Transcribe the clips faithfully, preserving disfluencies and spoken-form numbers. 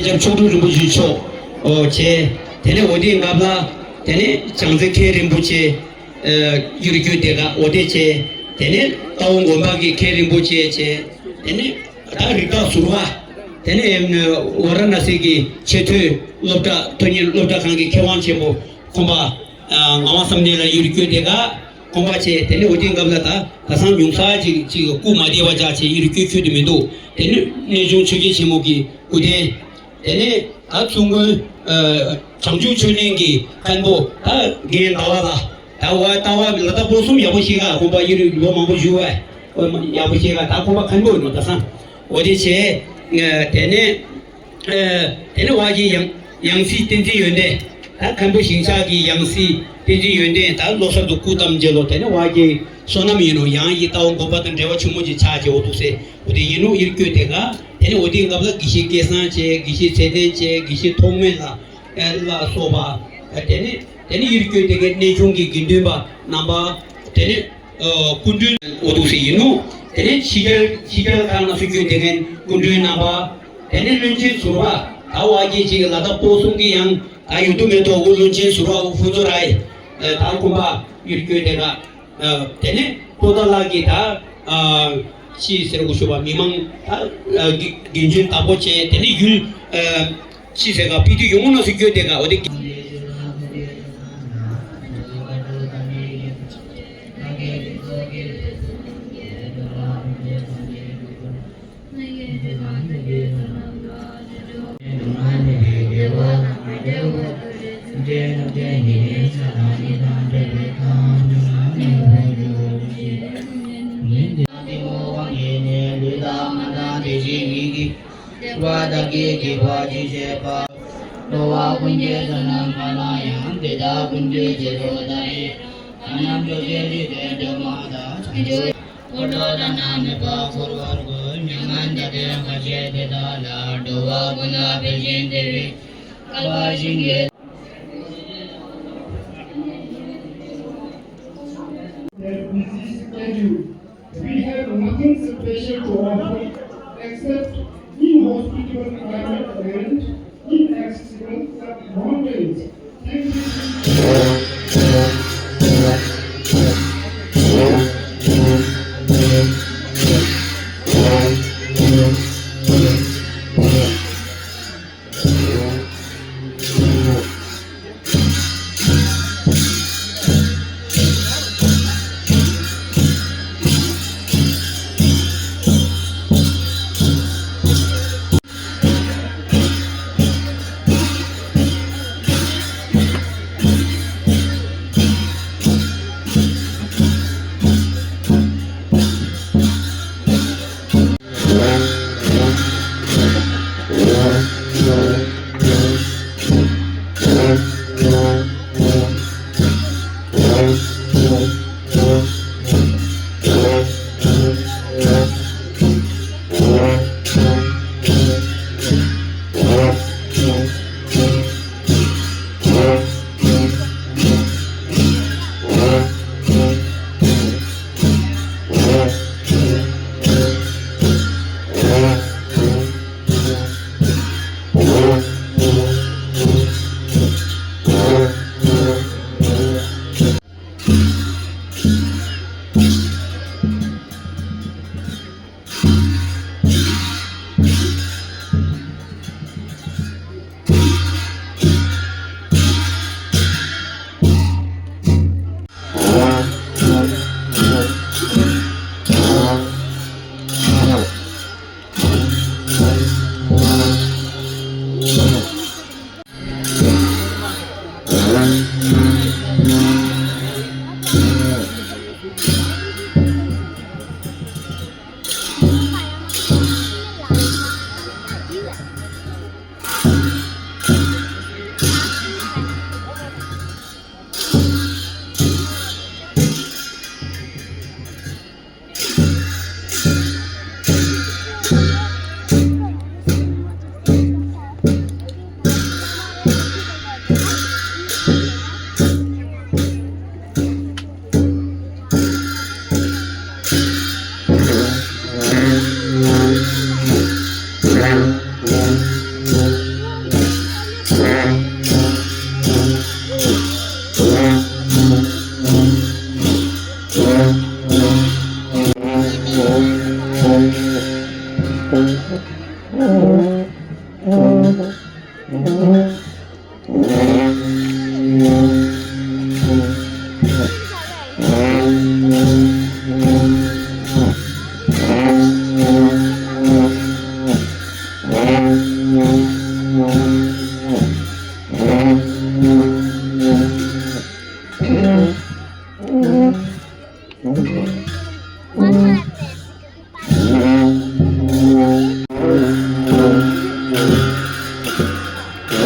སྐྱབས་མཆོག་སྤྲུལ་རིན་པོ་ཆེ་མཆོག་ཨོ་བྱས། དེ་ནས་འོ་དེའི་སྐབས་ལ་དེ་ནས་བྱང་རྩེ་མཁན་རིན་པོ་ཆེ་ཨ་ཡུལ་སྐྱོད་དེ་ག་འོ་དེ་བྱས། དེ་ནས་རྟ་བོ་དགོན་པ་གི་མཁན་རིན་པོ་ཆེ་བྱས། དེ་ནས་ད་རིགས་བདག་ཟུར་པ། དེ་ནས་ཝཱ་ར་ཎ་སི་གི་ཆེས་མཐོའི་སློབ་གྲྭ་མཐོ་གཉེར་སློབ་གྲྭ་ཁང་གི་མཁས་དབང་ཆེན་པོ་ཁོང་པ་ཨ་ངག་དབང་བསམ་གཏན་ལ་ཡུལ་སྐྱོད་དེ་ག་ཁོང་པ་བྱས། དེ་ནས་འོ་དེའི་སྐབས་ལ་ད་ད་སང་ཉུང་ས་ཅིག་ཅིག་སྐུ་མ་བདེ་བ་ཅག་བྱས་ཡུལ་སྐྱོད་ཁྱོད་དུ་མི་འདུག་དེ་ནས་གནས་ཆུང་ཆོས་རྒྱལ་ཆེན་མོ་གི་སྐུ་རྟེན། དེ་ནས་ད་ཚུར་མགོན་ཨ་བྱང་ཆུབ་ཆོས་གླིང་གི་མཁན་པོ་ད་རྒན་ཟླ་བ་ལ། ད་བ་ད་བ་ལ་ད་སྤོ་གསུམ་ཡག་པོ་ཤེས་ག་ཁོང་པ་ཡུལ་ལོ་མང་པོ་བཞུགས་པས་ཡག་པོ་ཤེས་ག་ད་ཁོང་པ་མཁན་པོ་ཡིན་ནོ་ད་སང་། འོ་དེ་བྱས། དེ་ནས་ཨ་དེ་ནས་བ་གི་ཡང་ཡང་སྲིད་བསྟན་འཛིན་ཡོན་ཏན། ད་མཁན་པོ་ཞིང་གཤེགས་ཀྱི་ཡང་སྲིད་བསྟན་འཛིན་ཡོན་ཏན་ད་ལོ་གསར་དུ་སྐུ་བལྟམས་རྗེས་ལོ། དེ་ནས་བ་གི་བསོད་ནམས་ཡིན་ནོ་ཡང་ཡི་ལྟ་བ་དགོན་པ་དང་འབྲེལ་བ་ཆེན་མོ་ཅིག་ཆགས་ཀྱི་འོ་འདུག་སེ་འོ་དེ་ཡིན་ནོ་ཡུལ་སྐྱོད་དེ་ག་དེ་ནས་འོ་དེའི་སྐབས་ལ་དགེ་བཤེས་སྐལ་བཟང་བྱས། དགེ་བཤེས་ཚེ་བརྟན་བྱས། དགེ་བཤེས་ཐོགས་མེད་ལ་ལ་སོགས་པ། དེ་ནས་དེ་ནས་ཡུལ་སྐྱོད་དེ་གའི་གནས་ཆུང་གི་དགེ་འདུན་པ་རྣམ་པ། དེ་ནས་ཨ་སྐུ་མགྲོན་འོ་འདུག་སེ་ཡིན་ནོ། དེ་ནས་ཕྱི་རྒྱལ་ཕྱི་རྒྱལ་ཁག་ན་སུ་སྐྱོད་དེ་གའི་སྐུ་མགྲོན་རྣམ་པ། དེ་ནས་བློན་ཆེན་ཟུར་པ་ད་བ་གི་ཅིག་ལ་དྭགས་སྤོ་གསུམ་གི་ཡང་ད་ཡུལ་དུ་མེད་དོ་འོ་བློན་ཆེན་ཟུར་པ་འོ་ཕུན་ཚོགས་རའི་ད་ཁོང་པ་ཡུལ་སྐྱོད་དེ་ག་ཨ་དེ་ནས་པོ་ཏཱ་ལ་གི་ད་ཨ་ཅི་ཟེར་དགོས་ཞུ་བ་མི་མང་ད་ཨ་དགེ་དགེ་འདུན་བདག་པོ་བྱས། དེ་ནས་ཡུལ་ཨ་ཅི་ཟེར་ག་སྤི་ཏི་ཡོང་ན་སུ་སྐྱོད་དེ་ག་འོ་དེ། འགྲོ་བ་ཀུན་གྱི་བསོད་ནམས་གང་ལ་ཡང་། དེ་དག་ཀུན་གྱི་རྗེས་སུ་བདག་སློབ་ཅིང་། ཐར་རྣམས་ཆོས་ཀྱི་རིགས་ཀྱི་གདམས་ངག་དང་། བསྐུལ་ཏོ་དང་ན་མེད་པར་བསྐོར་བར་བསྐུལ། མྱ་ངན་འདའ་སྟོན་ག་བྱེད་དེ་དག་ལ། འགྲོ་བ་ཀུན་ལ་ཕན་ཞིང་བདེ་བའི་བསྐལ་པ་བཞིན་གྱི། Their busy schedule. We have nothing special to offer except inhospitable climate and inaccessible mountains. Thank you.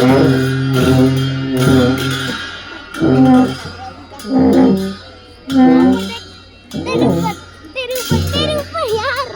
तेरे ऊपर, तेरे ऊपर, तेरे ऊपर यार।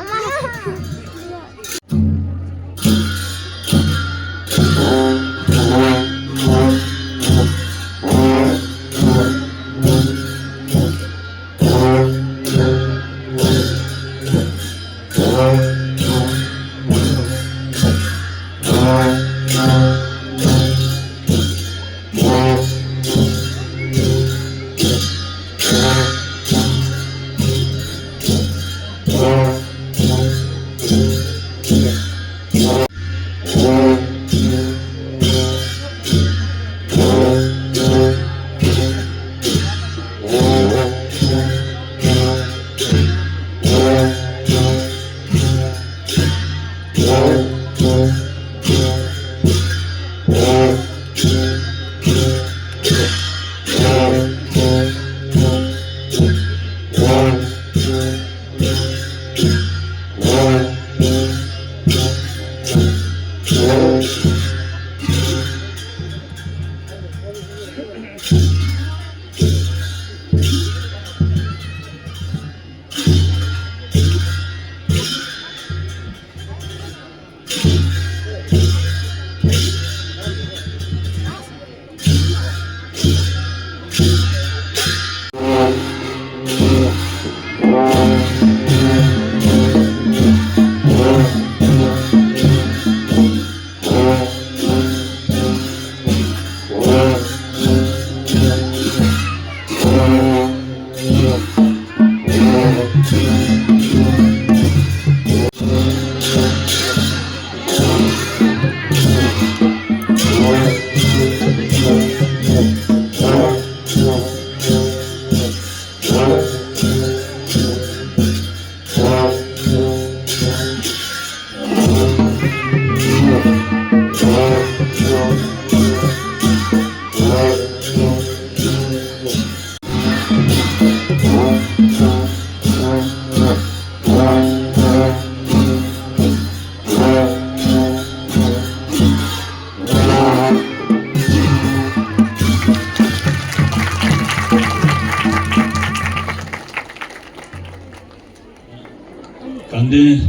དགའ་ལྡན་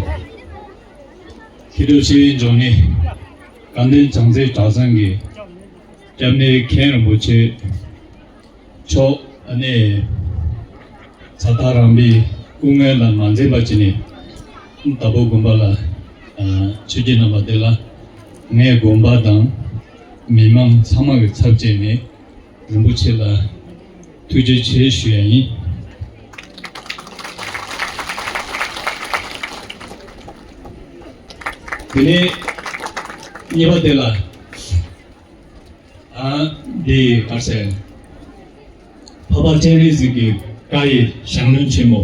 མཁས་གྲུབ་ཤེས་ཡོན་ལྗོངས་ནི་དགའ་ལྡན་བྱང་རྩེ་གྲྭ་ཚང་གི་སྐྱབས་གནས་མཁན་རིན་པོ་ཆེ་མཆོག་ཨ་ནེ་ས་ཐག་རིང་པའི་སྐུ་ངལ་ལ་མ་འཛེམས་པ་བྱས་ནས་དྭགས་པོ་དགོན་པ་ལ་ཨ་ཆོས་བརྒྱུད་རྣམ་པ་དེ་ལ་ངའི་དགོངས་པ་དང་མི་མང་ཚང་མ་གི་ཚབ་བྱས་ནས། རིན་པོ་ཆེ་ལ་ཐུགས་རྗེ་ཆེ་ཞུ་ཡ་ཡིན། དེ་ནས་གཉིས་པ་དེ་ལ་ཨ་འདི་ག་རེ་ཟེར། འཕགས་པ་སྤྱན་རས་གཟིགས་ཀྱི་བཀའ་ཡི་ཞལ་ལུང་ཆེན་མོ།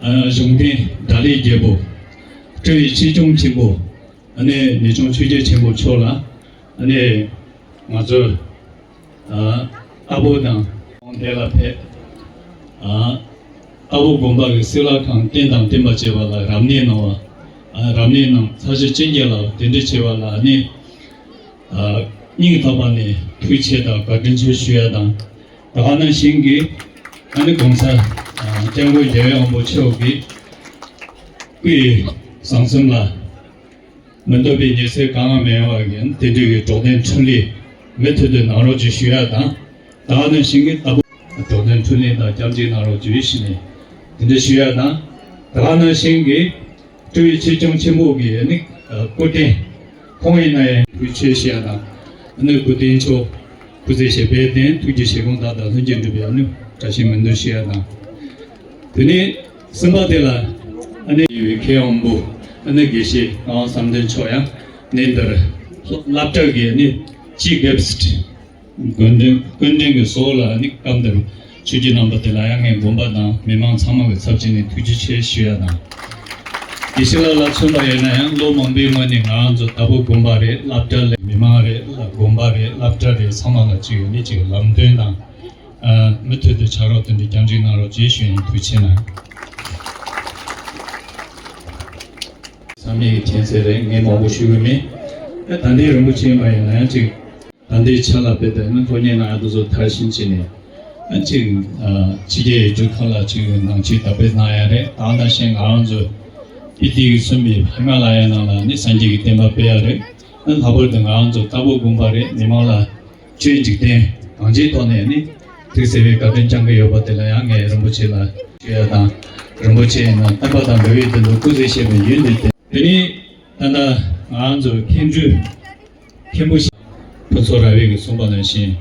ཨ་གཞུང་བསྟེན་དགྲ་ལྷའི་རྒྱལ་པོ། སྤྲུལ་པའི་ཆོས་སྐྱོང་ཆེན་པོ། ཨ་ནེ་ངེས་འབྱུང་ཆོས་རྒྱལ་ཆེན་པོ་མཆོག་ལ་ཨ་ནེ་ང་ཚོས་ཨ་དྭགས་པོ་དང་དེ་ལ་ཕེབས། ཨ་དྭགས་པོ་དགོན་པ་གི་གསེར་ལྷ་ཁང་རྟེན་དང་བརྟེན་པར་བཅས་པ་ལ་རབ་གནས་གནང་བ། ཨ་རབ་གནས་གནང་ཚར་གཅོད་ཅན་རྒྱལ་ལ་གདན་འདྲེན་བྱས་པ་ལ་ཨ་ནེ་ཨ་སྙིང་ཐག་པ་ནས་ཐུགས་རྗེ་ཆེ་དང་བཀའ་དྲིན་ཆེ་ཞུ་ཡ་དང་། ད་ག་ནང་བཞིན་གྱི་ཨ་ནེ་གོང་ས་ཨ་སྐྱབས་མགོན་རྒྱལ་བའི་དབང་པོ་མཆོག་གི་སྐུའི་བཟང་གསུམ་ལ། མི་འདོད་པའི་ཉེས་སེལ་གང་ཡང་མེད་པ་ཡིན། དེ་འདྲ་གི་གྲོགས་དན་འཕྲིན་ལས་མུ་མཐུད་དུ་གནང་རོགས་ཅེས་ཞུ་ཡ་དང་། ད་ག་ནང་བཞིན་གྱི་ལྟ་བུ་གྲོགས་དན་འཕྲིན་ལས་དང་སྐྱབས་འཇུག་གནང་རོགས་ཅེས་ཞུས་ནས་དེ་འདྲ་ཞུ་ཡ་དང་། ད་ག་ནང་བཞིན་གྱི་སྤྲུལ་པའི་ཆོས་སྐྱོང་ཆེན་པོ་གི་ནི་སྐུ་རྟེན་ཁོང་ཡིན་ན་ཡང་གུས་ཆེ་ཞུ་ཡ་དང་། ནི་སྐུ་རྟེན་མཆོག་སྐུ་ཚེ་ཞབས་པད་བརྟན། ཐུགས་ཀྱི་བཞེད་དགོངས་མཐའ་དག་ལྷུན་གྱིས་འགྲུབ་པའི་ཨ་ནི་བཀྲ་ཤིས་སྨོན་འདུན་ཞུ་ཡ་དང་། དེ་ནས་གསུམ་པ་དེ་ལ་ཨ་ནི་ཡུལ་མཁས་དབང་པོ་ཨ་ནི་དགེ་བཤེས་ངག་དབང་བསམ་གཏན་མཆོག་ཡང་ནས་འདིར་སློབ་གྲྭ་གི་ཨ་ནི་ཅི་གེབ་སི་ཊི་སྐུ་མགྲོན་སྐུ་མགྲོན་གྱི་སོགས་ལ་ཨ་ནི་སྐབས་འདིར་ཆོས་བརྒྱུད་རྣམ་པ་དེ་ལ་ཡང་ངས་དགོན་པ་དང་མི་མང་ཚང་མ་གི་ཚབ་བྱས་ནས་ཐུགས་རྗེ་ཆེ་ཞུ་ཡ་དང་། དགེ་བཤེས་ལགས་ལ་མཚོན་པ་ཡིན་ན་ཡང་ལོ་མང་པོའི་སྔོན་ནས་ང་རང་ཚོ་དྭགས་པོ་དགོན་པ་རེད། སློབ་གྲྭ་ལས་མི་མང་རེད། དགོན་པ་རེད། སློབ་གྲྭ་རེད། ཚང་མ་ལ་ཅིག་ཡོད་ནི་ཅིག་ལམ་སྟོན་དང་། ཨ་མུ་མཐུད་དུ་ཕྱག་རོགས་དེ་འདྲའི་སྐྱབས་འཇུག་གནང་རོགས་ཅེས་ཞུ་ཡིན། ཐུགས་རྗེ་ཆེ་གནང་། བསམ་ཡས་ཀྱི་མཁྱེན་གསལ་རེད། ངས་མང་པོ་ཞུ་གི་མེད། ད་ལྟའི་རིན་པོ་ཆེ་མ་ཡིན་ན་ཡང་ཅིག་ད་ལྟའི་ཆ་ལ་དཔེ་དེ་ནི་སློབ་གཉེར་གནང་ཡག་དེ་ཚོ་མཐར་ཕྱིན་བྱས་ནས་ཨ་ཅིག་ཕྱི་རྒྱལ་ཡིག་སྒྱུར་ཁང་ལ་ཅིག་ནང་ཆོས་དར་སྤེལ་གནང་ཡག་རེད། ད་ནང་བཞིན་ང་རང་ཚོ་སྤི་ཏི་གིས་གསུངས་པའི་ཧི་མ་ལ་ཡའི་ནང་ལ་ནི་སངས་རྒྱས་ཀྱི་བསྟན་པ་སྤེལ་ཡག་རེད། ཨ་ལྷག་པར་དུ་ང་རང་ཚོ་རྟ་ཕོ་དགོན་པ་རེད། མི་མང་ལ་ཆོས་འཇིག་རྟེན་གང་ཅིའི་ཐོག་ནས་ནི་ཐུགས་བརྩེ་བའི་བཀའ་དྲིན་བསྐྱང་གི་ཡོད་པ་དེ་ལ་ཡང་ངས་རིན་པོ་ཆེ་ལ་ཞུ་ཡག་དང་། རིན་པོ་ཆེ་ཡིན་ན་བསྟན་པ་དང་འགྲོ་བའི་དོན་དུ་སྐུ་ཚེ་བཞེས་པའི་ཡུན་དུ་བརྟན། དེ་ནས་ད་ལྟ་ང་རང་ཚོ་མཁན་སྤྲུལ་མཁན་པོ་ཞིག་ཕུན་ཚོགས་ར་བས་ཀྱིས་གསུངས་པ་ནང་བཞིན།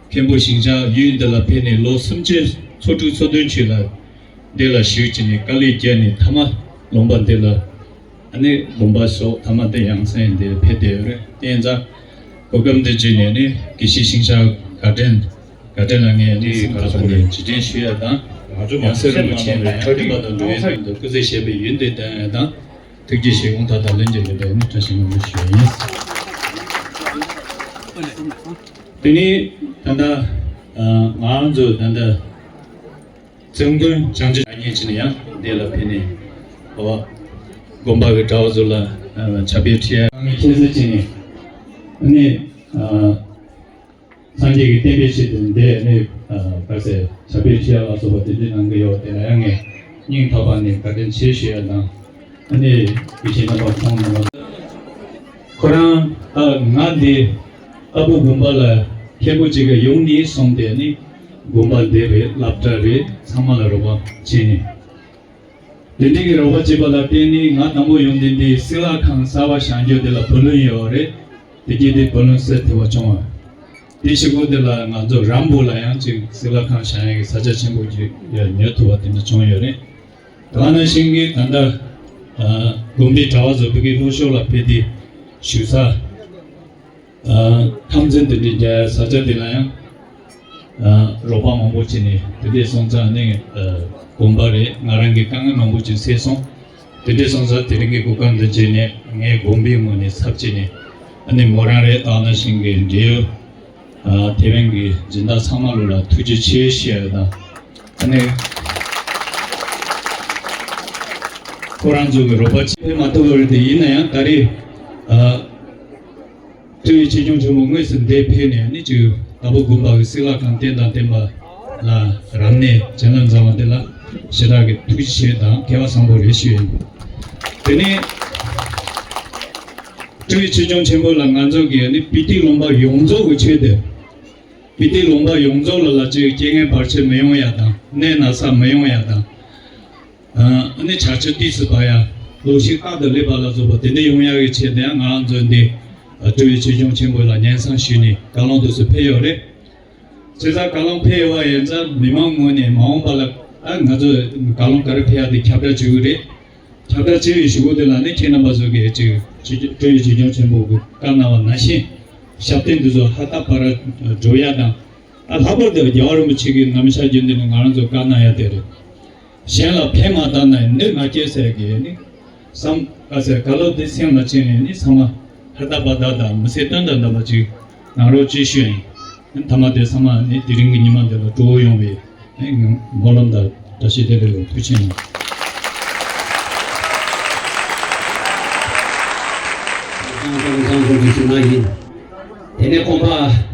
མཁན་པོ་ཞིང་གཤེགས་ཡུལ་འདི་ལ་ཕེབས་ནས་ལོ་སུམ་ཅུ་སོ་དྲུག་སོ་བདུན་ཅིག་ལ་འདི་ལ་བཞུགས་བྱས་ནས་དཀའ་ལས་བརྒྱབ་ནས་མཐའ་མ་ལུང་པ་འདི་ལ་ཨ་ནི་ལུང་པ་ཞོག་མཐའ་མ་འདི་ཡང་སེང་འདི་ཕེབས་བསྡད་ཡོད་རེད། དེ་ཡིན་ཙང་གོ་སྐབས་འདི་བརྒྱུད་ནས་ནི་དགེ་བཤེས་ཞིང་གཤེགས་དགའ་ལྡན་དགའ་ལྡན་ལ་ངས་ནི་དགའ་ཚོར་རྗེས་དྲན་ཞུ་ཡག་དང་། ཡང་སྲིད་རིན་པོ་ཆེ་ལ་ཡང་བསྟན་པ་དང་འགྲོ་བའི་དོན་དུ་སྐུ་ཚེ་བཞེས་པའི་ཡུན་དུ་བརྟན་ཡག་དང་། ཐུགས་རྗེ་ཆེ། དགོངས་དག་དང་ལན་གྱི་ལེགས་པའི་ནི་བཀྲ་ཤིས་སྨོན་ལམ་ཞུ་ཡིན། དེ་ནས་ད་ལྟ་ང་རང་ཚོ་ད་ལྟ་བཙུན་དགོན་བྱང་ཆུབ་ཉིན་གཅིག་ནས་ཡང་འདི་ལ་ཕེབས་ནས་འོ་དགོན་པ་གི་གྲྭ་བ་ཚོ་ལ་ཕྱག་དཔེ་ཁྲིད་ཡག་ཁྱད་གསོད་བྱས་ནས་ནི། སངས་རྒྱས་ཀྱི་བསྟན་པའི་ཆེད་དུ་འདི་ནི་ག་ཟེར་ཞབས་པད་ཁྲིད་ཡག་ལ་སོགས་པ་དེ་འདྲ་གནང་གི་ཡོད། དེ་ལ་ཡང་ངས་སྙིང་ཐག་པ་ནས་བཀའ་དྲིན་ཆེ་ཞུ་ཡག་དང་། ཨ་ནི་དགེ་བཤེས་རྣམ་པ་ཁོང་རྣམ་པ་ཁོ་རང་ད་ང་འདི་ལྟ་བུ་དགོན་པ་ལ་མཁན་པོ་གཅིག་གི་ཡོང་ནས་སོང་སྟེ་ནི་དགོན་པ་འདི་རེད་སློབ་གྲྭ་རེད་ཚང་མ་ལ་རོགས་པ་བྱས་ནས། དེ་འདྲའི་གི་རོགས་པ་བྱས་པ་ལ་བརྟེན་ནས་ང་དང་པོ་ཡོང་དུས་འདི་སྲིན་ལག་ཁང་གསར་པ་བཞེངས་རྒྱུ་དེ་ལ་བུ་ལོན་ཡོད་རེད། དེ་རྗེས་དེ་བུ་ལོན་སེལ་ཐུབ་པ་བྱུང་བ། དེ་གཞུག་གུ་དེ་ལ་ང་ཚོ་རམ་བུ་ལ་ཡང་ཅིག་སྲིན་ལག་ཁང་བཞེངས་ཡག་གི་ས་ཆ་ཆེན་པོ་ཅིག་ཡང་ཉོ་ཐུབ་པ་དེ་འདྲ་བྱུང་ཡོད་རེད། དེ་ནང་བཞིན་གྱི་ད་ལྟ་དགོན་པའི་གྲྭ་བ་ཚོ་བོད་ཀྱི་ལྷོ་ཕྱོགས་ལ་ཕེབས་ཏེ་བཞུགས་ས། ཁམས་ཚན་དེ་འདྲའི་རྒྱ་ས་ཆ་དེ་ལ་ཡང་རོགས་པ་མང་པོ་བྱས་ནས་དེ་འདྲའི་སོང་ཙང་ནི་དགོན་པ་རེད། ང་རང་གིས་དཀའ་ངལ་མང་པོ་ཅིག་སེལ་སོང་། དེ་འདྲའི་སོང་ཙང་དེ་རིང་གི་གོ་སྐབས་འདི་བརྗེད་ནས་ངས་དགོན་པའི་ངོས་ནས་ཚབ་བྱས་ནས་ཨ་ནི་མོ་རང་རེད། ད་ནང་བཞིན་གྱི་འབྲེལ་ཡོད་དེ་བན་གྱི་སྦྱིན་བདག་ཚང་མ་ལོ་ལ་ཐུགས་རྗེ་ཆེ་ཞུ་ཡག་དང་། ཨ་ནི་ཁོ་རང་ཚོ་གི་རོགས་པ་བྱེད་མ་ཐུབ་པ་རེད། དེ་ཡིན་ན་ཡང་ད་རེས། སྤྲུལ་པའི་ཆོས་སྐྱོང་ཆེན་པོ་དངོས་སུ་འདིར་ཕེབས་ནས་ནི་ཅིག་ལྟ་བུ་དགོན་པ་གི་སྲིད་ལ་གང་བསྟན་དང་བསྟན་པ་ལ་རབ་གནས་བྱིན་རླབས་བཟང་བ་འདི་ལ་ཞེ་དྲག་གི་ཐུགས་རྗེ་ཆེ་དང་སྐལ་བ་བཟང་པོ་རེད་ཞུ་ཡིན། དེ་ནས་སྤྲུལ་པའི་ཆོས་སྐྱོང་ཆེན་པོ་ལ་ང་ཚོ་གིས་ནི་སྤི་ཏི་ལུང་པ་ཡོངས་རྫོགས་ཀྱི་ཆོས་དེ་སྤི་ཏི་ལུང་པ་ཡོངས་རྫོགས་ལ་ལ་ཅིག་རྐྱེན་ངན་བར་ཆད་མི་ཡོང་ཡ་དང་གནས་ན་ཚ་མི་ཡོང་ཡ་དང་། ཨ་ནི་བྱ་སྤྱོད་དུས་སུ་བབ་ཡ། ལོ་ཤིག་རྟག་ཏུ་སླེབས་པ་ལ་སོགས་པ་དེ་འདྲ་ཡོང་ཡག་གི་ཆེད་དུ་ཡང་ང་རང་ཚོ་འདི་སྤྲུལ་པའི་ཆོས་སྐྱོང་ཆེན་པོ་ལ་སྙན་སེང་ཞུས་ནས་བཀའ་ལུང་དུ་སུ་ཕེབས་ཡོད་རེད། བྱས་ཙང་བཀའ་ལུང་ཕེབས་ཡོད་པ་ཡིན་ཙང་མི་མང་ངོས་ནས་མ་འོངས་པ་ལ་ཨ་ང་ཚོ་བཀའ་ལུང་ག་རེ་ཕེབས་ཡག་དེ་ཁྱབ་བསྒྲགས་བྱེད་དགོས་རེད། ཁྱབ་བསྒྲགས་བྱེད་པའི་གཞུག་གུ་དེ་ལ་ནི་ཁྱེད་རྣམ་པ་ཚོ་གིས་ཅིག་སྤྲུལ་པའི་ཆོས་སྐྱོང་ཆེན་པོ་གི་བཀའ་གནང་བ་ནང་བཞིན་ཞབས་བརྟན་དེ་ཚོ་ཧ་ཏ་པ་ར་སྒྲུབ་ཡ་དང་། ཨ་ལྷག་པར་དུ་རྒྱལ་བ་རིན་པོ་ཆེ་གི་ནམ་ཞག་རྒྱུན་དུ་ནི་ང་རང་ཚོ་བཀའ་གནང་ཡ་དེ་རེད། གཞན་ལ་ཕན་མ་བཏགས་ན་ནི་ང་སྐྱེ་ཟེར་གི་ནི། བསམ་བཀའ་ཟེར་བཀའ་སློབ་དེ་སེམས་ལ་བཅངས་ནས་ནི་ཚང་མ་ཧར་ཏ་པ་ཏ་དང་མི་ཚེ་བརྟན་དང་ལྡན་པ་ཅིག་གནང་རོགས་ཅེས་ཞུ་ཡིན། ཐ་མ་དེ་ཚང་མ་ནི་དེ་རིང་གི་ཉི་མ་འདི་ལ་སྤྲོ་བོ་ཡོང་བའི་ནི་སྨོན་ལམ་དང་བཀྲ་ཤིས་བདེ་ལེགས་ཡོད། ཐུགས་རྗེ་ཆེ་གནང་། ཁོང་པ་